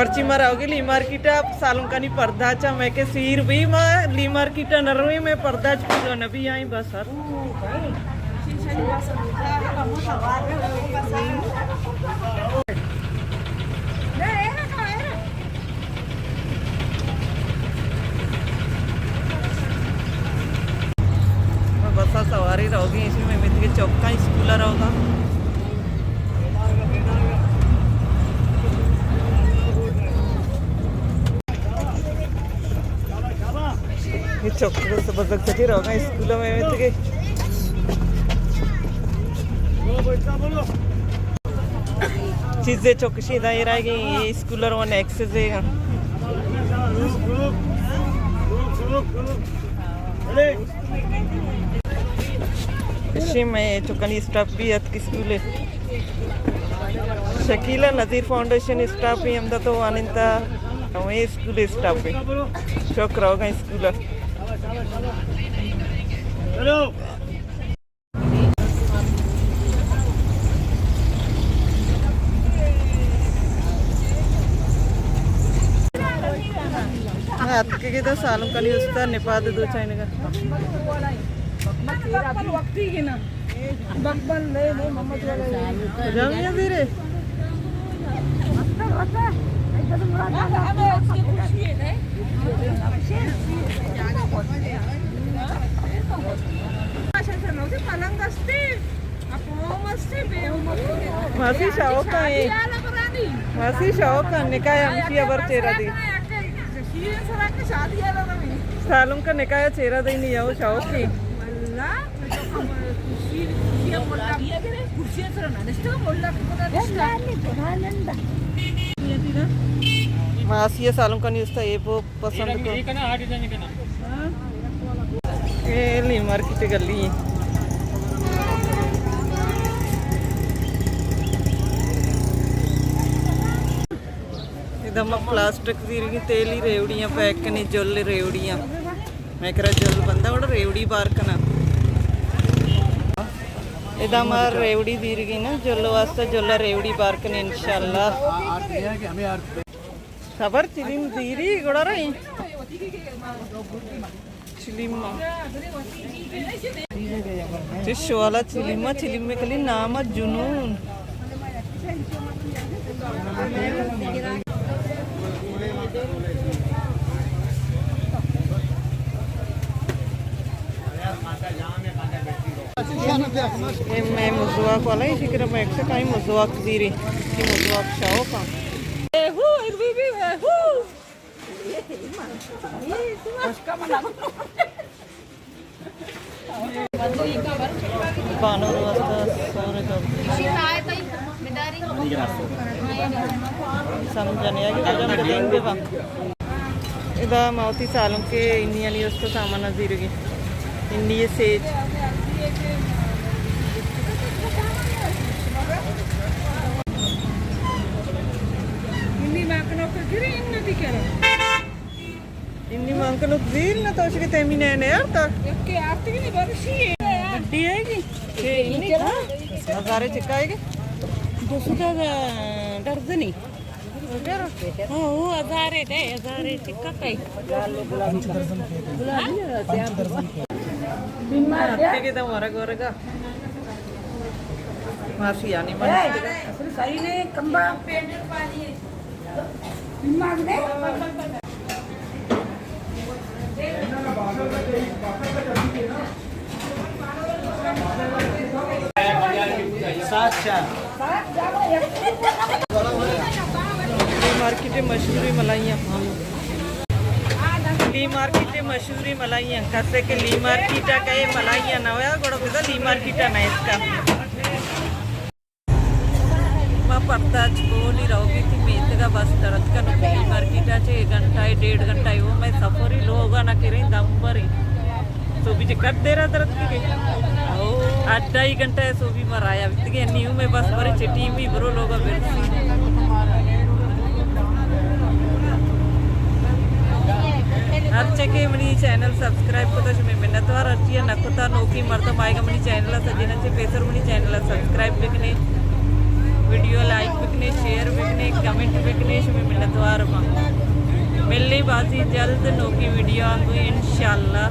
مرچی ما روگی لی مارکیٹ ءَ، سالونکانی پرداچ ءَ مئے کہ سیر بی، ما لی مارکیٹ ءَ نہ رویں، مئے پرداچ پورا نہ بی آئیں بس ہر۔ بس ءَ سواری روگی، ایشی مئے میتگ ءِ چکاں اسکول ءَ روگا۔ اے چک بس بزگ سٹی روگا اسکول ءَ مئے میتگ ءِ۔ چیزے چکشی دا ایرا گی، اے اسکول ءَ روان ایکسرسائز۔ ایشی مئے چکانی اسٹاف بی اتک اسکول ءَ۔ شکیلہ نذیر فاؤنڈیشن اسٹاف بی ہمدا تو وانینتا، ہمے اسکول اسٹاف بی۔ چک روگا اسکول ءَ۔ اتکگی دا سالونکانی استا نپاد دو چائنگا۔ کجام یا زیرے؟ پلنگ استے۔ ماسی شوق ہے۔ ماسی شوق ہے، نکاح ہمشی ابر چیرا دی۔ سالونکا نکاح چیرا دی نہیں، او شوق ہے۔ ماسی سالونکانی استا اے بو پسند کو۔ اے لی مارکیٹ گلی۔ ادا ما پلاسٹک زیرگی تیلی ریوڑیاں پیک کنی، جل ریوڑیاں۔ میں کرا جل بندہ وڑا ریوڑی بار کنا۔ ادا ما ریوڑی زیرگی نا، جل واسطہ جل ریوڑی بار کنی انشاءاللہ۔ صبر چلیم زیری گڑا رہی۔ چلیما۔ چش والا چلیما، چلیم کلی نام جنون۔ اے مئے مزواک والا، اسی کرا میں ایک سے کہیں مزواک زیری، کہ مزواک شوق ہاں۔ اے ہو، اے بی بی، اے ہو۔ بانور واسطہ سورے تو سمجھنے آگے کجا مجھے دیں گے با۔ ادا ما وتی سالونکے انیانی است سامان زیرگی۔ انیے سیج۔ انی مان کنوک زیر نہ تو اشی کہ تیمی نئے نئے آرتا۔ یکے آرتی نہیں، بارشی ہے۔ گڈی ہے جی۔ ہزارے چکائے گے؟ دو سو کا درزنی۔ ہاں، وہ ہزارے دے، ہزارے چکا کئی۔ ہفتے کے دم ورگ ورگا۔ ماسی آنی من۔ صحیح نہیں، کمبا۔ لی مارکیٹ مشہوری ملائیاں۔ لی مارکیٹ مشہوری ملائیاں۔ کسے کہ لی مارکیٹ کئے ملائیاں نہ ہویا، گڑا بزا لی مارکیٹ نہ اس کا۔ ما پرداچ کولی روگی تھی میتگا بس درت کنو پلی مارکیٹا چے گھنٹہ ڈیڑھ گھنٹہ ہو میں سفری لوگا نہ کریں دم بری۔ سوبی چے کد دیرا درت کی گئی۔ اڈھائی گھنٹہ سوبی مرایا بیتگی نیو میں بس بری چے ٹیم بھی برو لوگا برسی۔ ہرچے کہ منی چینل سبسکرائب کتا شمے منتوار، ہرچی نہ کتا نوکی مردم آئیگا منی چینل سجینا چے پیسر منی چینل سبسکرائب بکنے، ویڈیو لائک بکنے۔ شیئر بکنے، کمنٹ بکنے، شمے منتوار باں۔ ملیں بازی جلد نوکی ویڈیو آں گوں انشاءاللہ۔